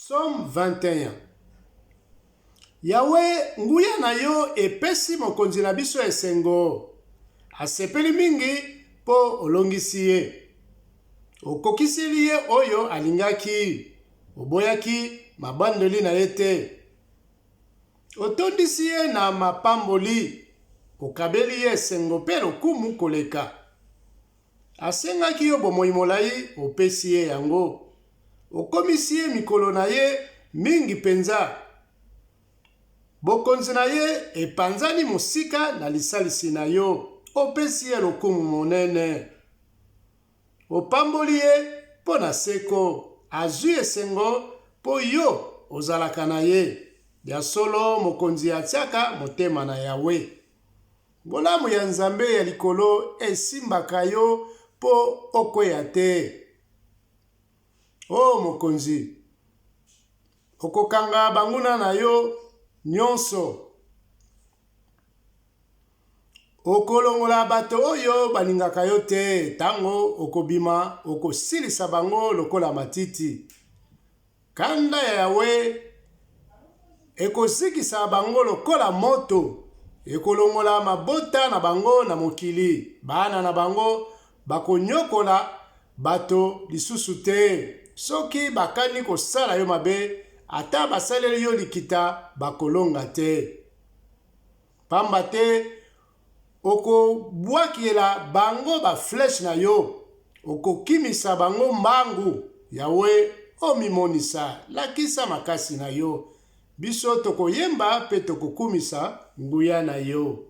Psaume 21. Yawe, nguya na yo epesi mokonzi na biso esengo. Asepeli mingi mpo olongisi ye. Okokiseli ye oyo alingaki, oboyaki mabondeli na ye te. Otondisi ye na mapamboli, okabeli ye esengo mpe lokumu koleka. Asengaki yo bomoi molai, opesi ye yango. Okomisi ye mikolo na ye mingi mpenza. Bokonzi na ye epanzani mosika na lisalisi na yo, opesi ye lokumu monene. Opamboli ye mpo na seko, azwi esengo mpo yo ozalaka na ye. Ya solo, mokonzi atiaka motema na Yawe. Bolamu ya Nzambe ya likolo esimbaka yo mpo okweya te. O mokonzi, okokanga banguna na yo nyonso. Okolongola bato oyo balingaka yo te. Ntango okobima, okosilisa bango lokola matiti. Kanda ya Yawe ekozikisa bango lokola moto, ekolongola mabota na bango na mokili. Bana na bango bakonyokola bato lisusu te. Soki bakani kosala yo mabe, ata basaleli yo likita, bakolonga te. Pamba te okobwakela bango ba flèche na yo, okokimisa bango mbangu. Yawe, omimonisa, lakisa makasi na yo, biso tokoyemba mpe tokokumisa nguya na yo.